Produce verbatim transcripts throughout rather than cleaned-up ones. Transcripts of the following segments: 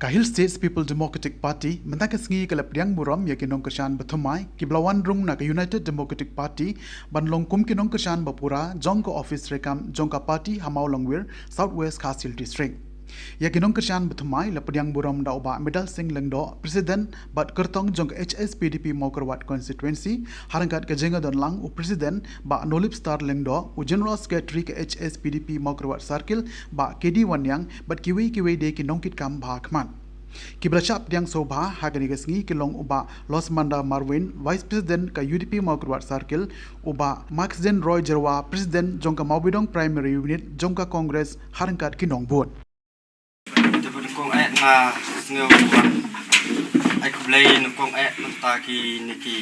Ka Hill States People Democratic Party mynta ka sngi ka la pdiang burom ïa ki nongkyrshan ba thymmai kiba la wan rung na ka United Democratic Party ban long kum ki nongkyrshan ba pura jong ka ophis treikam jong ka party ha Mawlangwir, South West Khasi Hills District. Ïa ki nongkyrshan ba thymmai la pdiang burom da u Bah Medal Singh Lyngdoh, President bad kyrtong jong ka H S P D P Mawkyrwat Constituency, ha ryngkat ka jingdon lang u President Bah Nolip Star Lyngdoh, u General Secretary ka H S P D P Mawkyrwat Circle Bah K D Wanniang bad kiwei kiwei de ki nongkitkam ba ha khmat. Kiba la shah pdiang sngewbha ha kane ka sngi ki long u Bah Losmanda Marwein, Vice President ka U D P Mawkyrwat Circle, u Bah Maxden Roy Jyrwa, President jong ka Mawbidong Primary Unit jong ka Congress, ha ryngkat ki nongbud. Te ba nyngkong eh nga sngew ban ai khublei nyngkong eh na bynta kine ki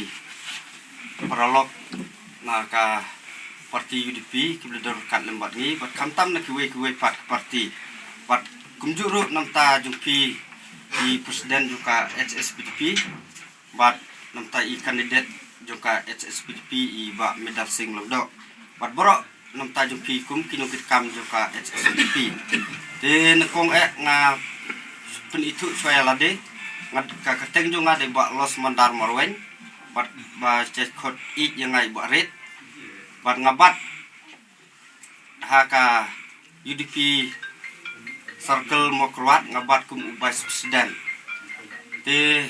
paralok na ka parti U D P kiba la don ryngkat lem bad ngi bad khamtam na kiwei kiwei pat ki parti. Bad kumjuh ruh na bynta jong phi i President jong ka H S P D P bad na bynta i candidate jong ka H S P D P i Bah Medal Singh Lyngdoh. Bad baroh na bynta jong phi kum ki nongkitkam jong ka H S P D P. Te nyngkong eh nga pynithuh shuwa ïa lade, nga ka kyrteng jong nga dei Bah Losmanda Marwein bad ba sha khot ïeit ïa nga i Bah Rit. Bad nga bat ha ka U D P Circle Mawkyrwat, nga bat kum u Vice President. Te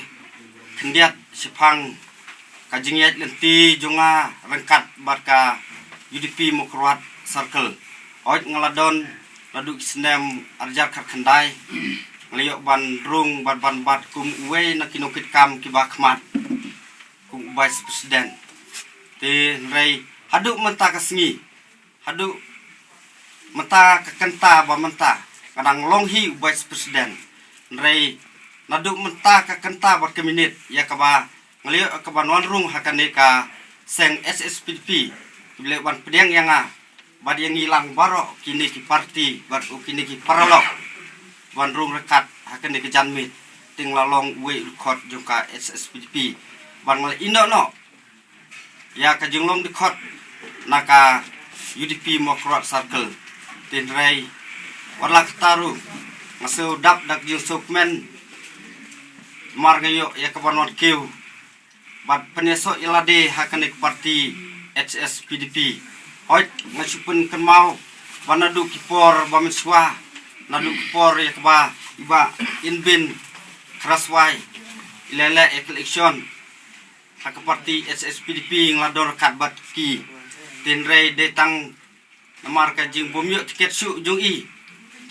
khyndiat shaphang ka jingïaid lynti jong nga ryngkat bad ka U D P Mawkyrwat Circle. Hooid nga la don naduh ki snem ar hajar khatkhyndai, nga la ïoh ban rung bad ban bat kum uwei na ki nongkitkam kiba ha khmat kum u Vice President. Te hynrei haduh mynta ka sngi, haduh mynta ka kynta ba mynta nga dang long hi u Vice President. Hynrei naduh mynta ka kynta bad ka minit ïa kaba nga la ïoh kaba wan rung ha kane ka seng H S P D P, ki la ban pdiang ïa nga bad ïa ngi lang baroh kine ki parti bad u kine ki paralok ban rung ryngkat ha kane ka janmiet. Te nga la long uwei u dkhot jong ka H S P D P bad nga la ïehnoh noh ïa ka jinglong dkhot na ka U D P Mawkyrwat Circle. Te hynrei wat la katta ruh nga shu dap da ka jingsngewkmen namar nga ïoh ïa ka ban wan kiew bad pynïasoh ïa lade ha kane ka parti H S P D P. Hooid nga shu pynkynmaw ba naduh ki por ba mynshuwa, naduh ki por ïa kaba i Bah Inbin Khraswai i la leh ïa ka election ha ka parti H S P D P nga la don ryngkat bad ki. Te hynrei dei tang namar ka jingbym ïoh tiket shuh jong i,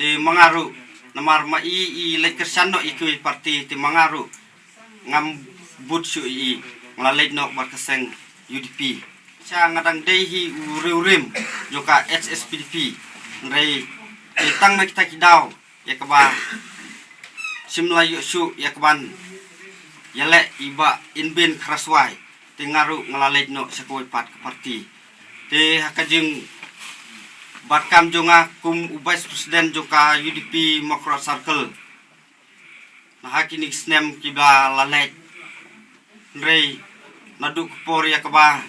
te ma nga ruh namar ma i i leit kyrshan noh ïa kiwei parti, te ma nga ruh ngam bud shuh ïa i, nga la leit noh bad ka seng U D P. Sha nga dang dei hi u riewrim jong ka H S P D P. Hynrei dei tang na kita ki daw ïa kaba shim la ïoh shuh ïa kaban ïaleh i Bah Inbin Khraswai, te nga ruh nga la leit noh sha kawei pat ka parti. Te ha ka jingbat kam jong nga kum u Vice President jong ka U D P Mawkyrwat Circle, na ha kine ki snem kiba la leit, hynrei naduh ka por ïa kaba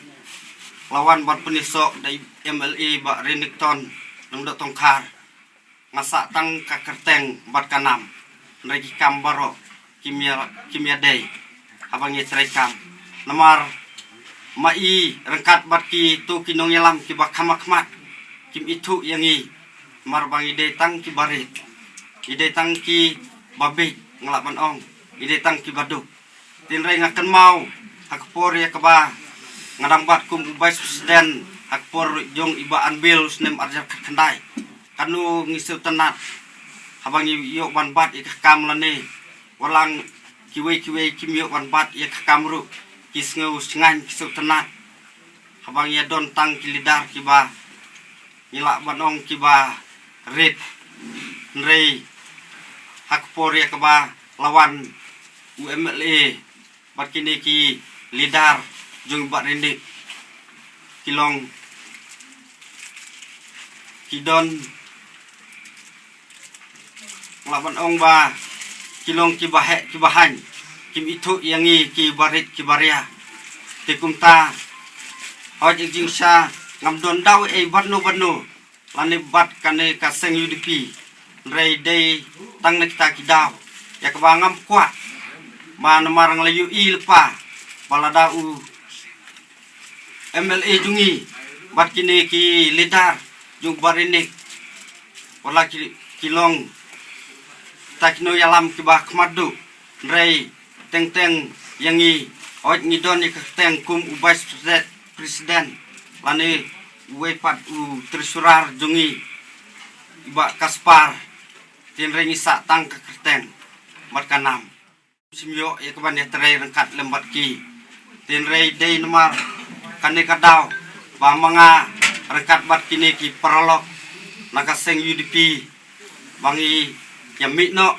la wan ban pynïasoh da i M L A Bah Renikton Lyngdoh Tongkhar, nga sah tang ka kyrteng bad ka nam, hynrei ki kam baroh kim ïa, kim ïadei haba ngi treikam. Namar ma i ryngkat bad kito ki nongïalam kiba kham ha khmat kim ithuh ïa ngi, namar ba ngi dei tang kiba rit, ngi dei tang kiba bieit, nga lah ban ong ngi dei tang kiba duk. Te hynrei nga kynmaw ha ka por ïa kaba nga dang bat kum u Vice President ha ka por jong i Bah Anbil u snem ar hajar khatkhyndai. Katno ngi sngewtynnat haba ngi ïoh ban bat ïa ka kam lane, wat la kiwei kiwei kim ïoh ban bat ïa ka kam ruh ki sngew shngaiñ, ki sngewtynnat haba ngi ïa don tang ki leader kiba ngi lah ban ong kiba rit. Hynrei ha ka por ïa kaba la wan u M L A bad kine ki leader jong i Bah Renik, ki long ki don, nga lah ban ong ba ki long kiba heh kiba haiñ, kim ithuh ïa ngi kiba rit kiba ria. Te kumta hooid ïa ka jingshisha ngam don daw ei bad no bad no lane bad kane ka seng U D P, hynrei dei tang na kita ki daw ïa kaba ngam kwah, ba namar nga la ïohi lypa ba lada u M L A jong ngi bad kine ki leader jong u Bah Rinik, wat la ki, ki long kita ki nongïalam kiba khmat duh, hynrei teng teng ïa ngi, hooid ngi don ïa ka kyrteng kum u vice president, president, lane uwei pat u treasurer jong ngi, i Bah Kaspar, hynrei ngi sah tang ka kyrteng bad ka nam. Sim ïoh ïa kaban ïatrei ryngkat lem bad ki. Hynrei dei namar kane ka daw ba ma nga ryngkat bad kine ki paralok na ka seng U D P ba ngi ïa mih noh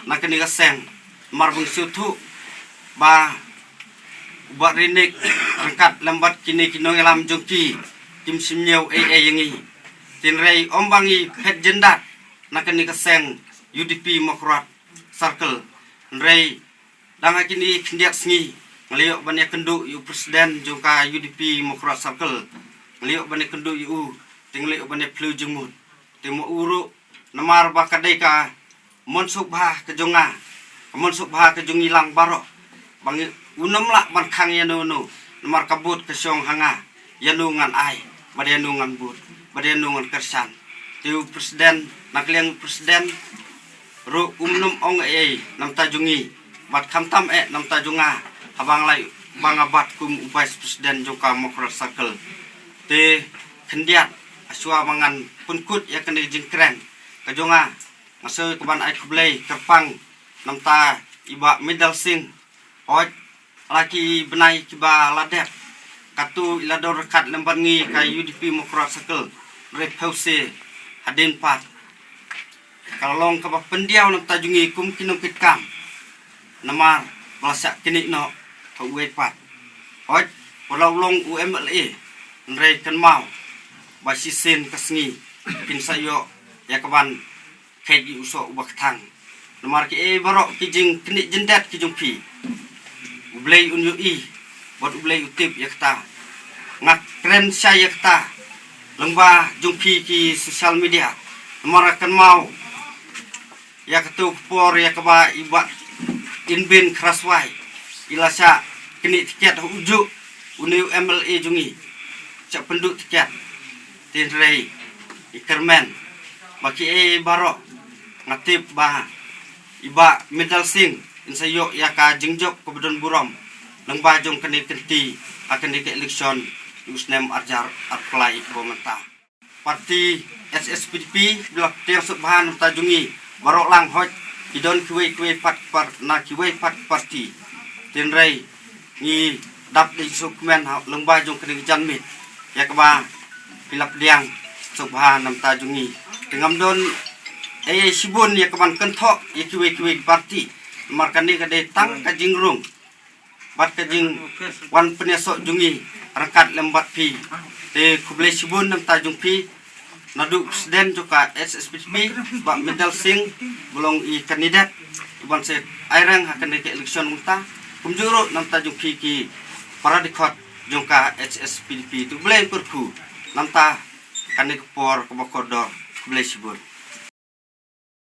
na kane ka seng, namar ba ngi sngewthuh ba u Bah Rinik ryngkat lem bad kine ki nongïalam jong ki kim sim ñiew ei ei ïa ngi. Hynrei ym ba ngi phet jyndat na kane ka seng U D P Mawkyrwat Circle. Hynrei dang ha kine khyndiat sngi nga la ïoh ban ïakynduh ïa u president jong ka U D P Mawkyrwat Circle. Nga la ïoh ban ïakynduh ïa u, te nga la ïoh ban ïaphylliew jingmut. Te ma u ruh, namar ba ka dei ka mon suk bha ka jong nga, ka mon suk bha ka jong ngi lang baroh, ba ngi, u nym lah ban khang ïano ïano, namar ka vote ka shong ha nga, ïano ngan ai, bad ïano ngan vote, bad ïano ngan kyrshan. Te u president, na ka liang u president ruh um nym ong ei ei na bynta jong ngi, bad khamtam eh na bynta jong nga, haba nga la, ba nga bat kum u vice president jong ka Mawkyrwat Circle. Te khyndiat, hashwa ba ngan pynkut ïa kane ka jingkren ka jong nga, nga sngew kaban ai khublei kyrpang na bynta i Bah Mirdal Singh. Hooid, la ki bnai kiba la dep, katto i la don ryngkat lem bad ngi ka U D P Mawkyrwat Circle, hynrei phewse hadien pat ka la long kaba pyndiaw na bynta jong ngi kum ki nongkitkam, namar ba la shah knieh noh ha uwei pat. Hooid, wat la u long u M L A, hynrei kynmaw ba shisien ka sngi phin sa ïoh ïa kaban kheit ïa u soh uba kthang. Namar kiei baroh ki jingknieh jyndat ki jong phi, U Blei un ïohi bad U Blei u tip ïa kata. Nga kren shai ïa kata lyngba jong phi ki social media. Namar nga kynmaw ïa kato ka por ïa kaba i Bah Inbin Khraswai i la shah knieh tiket ha u juh une u M L A jong ngi, shah pynduh tiket. Te hynrei i kyrmen ba kiei baroh, nga tip ba i Bah Mirdal Singh in sa ïoh ïa ka jingjop kaba don burom lyngba jong kane ka kynti ha kane ka election u snem arhajar arphew lai ba mynta. Parti H S P D P ba la pdiang suk bha na bynta jong ngi baroh lang, hooid ki don kiwei kiwei pat, par, na kiwei pat parti. Te hynrei ngi dap da jingsngewkmen ha lyngba jong kane ka janmiet ïa kaba phi la pdiang suk bha na bynta jong ngi. Te ngam don ei ei shibun ïa kaban kynthoh ïa kiwei kiwei ki parti, namar kane ka dei tang ka jingrung bad ka jingwan pynïasoh jong ngi ryngkat lem bad phi. Te khublei shibun na bynta jong phi, naduh president jong ka H S P D P, Bah Mirdal Singh, ba long i candidate uban sa ai reng ha kane ka election mynta, kumjuh ruh na bynta jong phi ki para dkhot jong ka H S P D P. To U Blei un kyrkhu na bynta kane ka por kaba kordor. Khublei shibun.